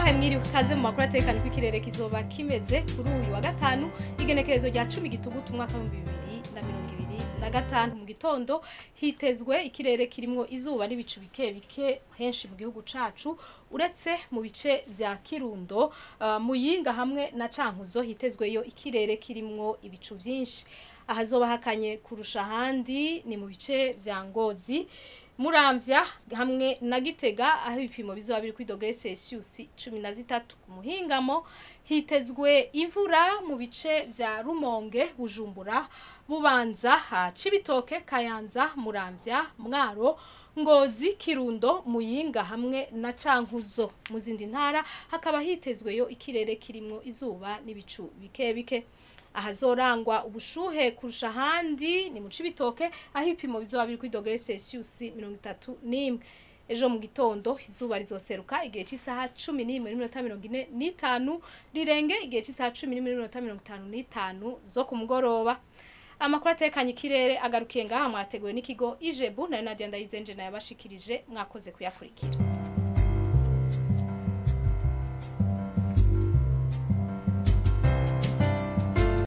Ndabahaye mwiriwe, kaze mu makuru atekanye uko ikirere kizoba kimeze kuri uyu wa gatanu, igenekerezo rya 10 Gitugutu, umwaka wa 2025. Mu gitondo hitezwe ikirere kirimwo izuba n'ibicu bike bike henshi mu gihugu cacu, uretse mu bice vya Kirundo, Muyinga hamwe na Cankuzo hitezweyo ikirere kirimwo ibicu vyinshi. Ahazoba hakanye kurusha ahandi ni mu bice vya Ngozi, Muramvya hamwe na Gitega, aho ibipimo bizoba biri kuri dogere Celsius 13. Ku muhingamo hitezwe imvura mu bice vya Rumonge, Bujumbura, Bubanza, Cibitoke, Kayanza, Muramvya, Mwaro, Ngozi, Kirundo, Muyinga hamwe na Cankuzo. Mu zindi ntara hakaba hitezweyo ikirere kirimwo izuba n'ibicu bike bike. Ahazorangwa ubushuhe kurusha ahandi ni mu Cibitoke, aho ibipimo bizoba biri kuri dogere Celsius 31. Ejo mu gitondo izuba rizoseruka igihe c'isaha 11:45, rirenge igihe c'isaha 11:55 zo ku mugoroba. Amakuru atekanye ikirere agarukiye ngaha. Mwateguwe n'ikigo IJEBU, nayo Nadia Ndayizenje nayabashikirije. Mwakoze kuyakurikira.